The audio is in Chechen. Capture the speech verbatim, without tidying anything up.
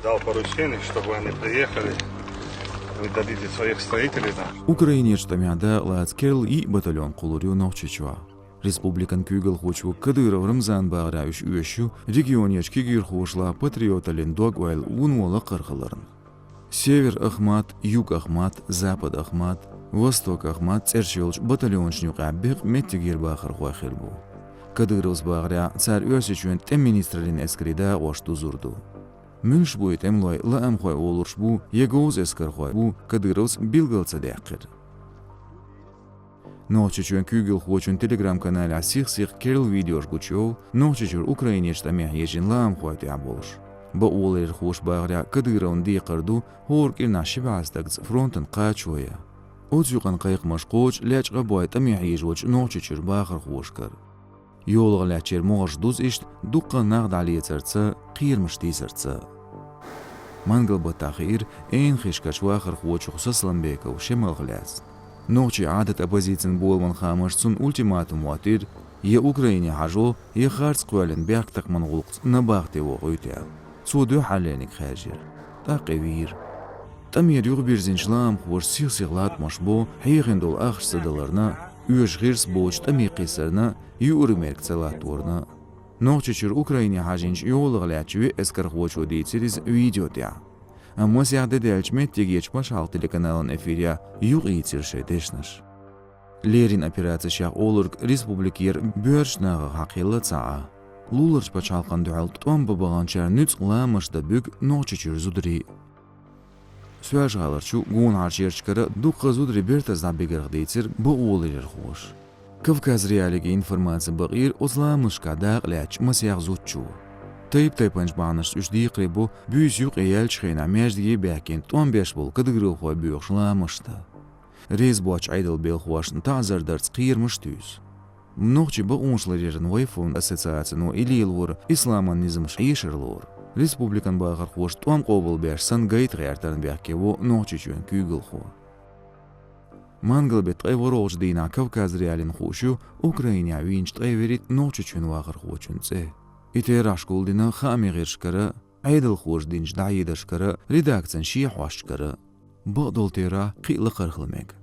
Дал поручение, чтобы они приехали, вы дадите своих строителей там. Украинерчу тӀамехь дакъалаца керла йиъ батальон кхуллур ю Нохчийчохь. Республикан куьйгалхочо Кадыров Рамзана бахарехь уьш оьшуш ю регионерчу кегийрхошлахь патриоталлин дог-ойла вуно лакхара хиларна. Север Ахмат, Юг Ахмат, Запад Ахмат, Восток Ахмат цӀераш йолчу батальонашна юкъахь беккъа меттигера бахархой хир бу. Кадыровс бахарехь, цара Оьрсийчоьнан тӀеман министраллин эскарийн дакъош дузур ду. Муьлш бу и тӀемалой, лаамхой олуш бу, я говза эскархой бу, Кадыровс билгал ца даьккхира. Нохчийчоьнан куьйгалхочун Telegram-каналехь сих-сиха керла видеош гучуйовлу Нохчийчуьра Украинерчу тӀамехь езачу лаамхойн тӀехь болуш. Бакъоларъярхоша бахарехь, Кадыровна декхар ду хӀора кӀирнахь ши бӀе стагца фронтана кхачо ян. Оцу юкъана кхайкхамаш кхочу лечкъа а бой тӀамехь езачу Нохчийчуьра бахархошкара. ЙоллагӀа лаьттачеран могӀарш дузу иштта дуккха а нах дӀалецарца, кхерамаш тийсарца. Мангалбаттахь хиира Эйнхишкарчу вахархочух Сасламбеков Шемалх лаьцна. Нохчийн Ӏадат оппозицин боламан хаамаша цунна ультиматум хӀоттийра: я Украине хьажо, я харц кхоьллина бехктакхаман гӀуллакхца набахте вохуьйту аьлла. Цо дуьххьарлерниг хаьржира. ТӀаккха и вийра. ТӀамера юхабирзинчу лаамхоша сих-сиха латтамаш бо хьехийна долу ахча ца даларна, оьшуш гӀирс боцуш тӀаме кхиссарна, юург-мерг ца латторна. Нохчийчуьра Украине хьажийначу йоллагӀа лаьттачу виъ эскархочо дийцира иза видео тӀехь. Амма масех де даьлча меттигерчу пачхьалкхан телеканалан эфирехь юкъайийцира шайн дешнаш. Леррина операцешех олург республикера боьршачу нахах хьакхелла ца Ӏа. Луларчу пачхьалкхана дуьхьал тӀом бан баханчарна нуьцкъала ламазаш дан буьгу Нохчийчуьра зударий. Соьлжа-ГӀаларчу, Гонахарчу ярташкара дуккха а зударий бертаза дӀабигарх дийцира бакъоларъярхоша. Кавказ.Реалиига информаци бакъийра оцу ламазашкахь дакъалаьцначу масех зудчо. Тайп-тайпанчу бахьанашца уьш декхаре бо буьйса юкъаяьллачу хенахь маьждиге а баьхкина тӀом беш болу кадыровхой боьхуш ламазаш дан. Реза боцчу Ӏедалан белхахошна таӀзар дарца кхерамаш а туьйсу. Нохчийн бакъонашларъяран Wi-Fi-н ассоциацино и лелоран исламан низамаш Ӏешар лору. Республикан бахархоша тӀом къобалбеш санна гайта гӀертарна бехке во Нохчийчоьнан куьйгалхо. Мангалбеттан ткъе ворхӀалгӀачу дийнахь Кавказ.Реалиина хууш ю Украинехь вийначу ткъе вуьрхӀитта Нохчийчоьнан вахархочун цӀе. И терахьаш гулдина хаамийн гӀирсашкара, Ӏедалхоша динчу дӀахьедаршкара, редакцин шен хьосташкара. Бакъдолу терахь кхин а лакхара хила мега.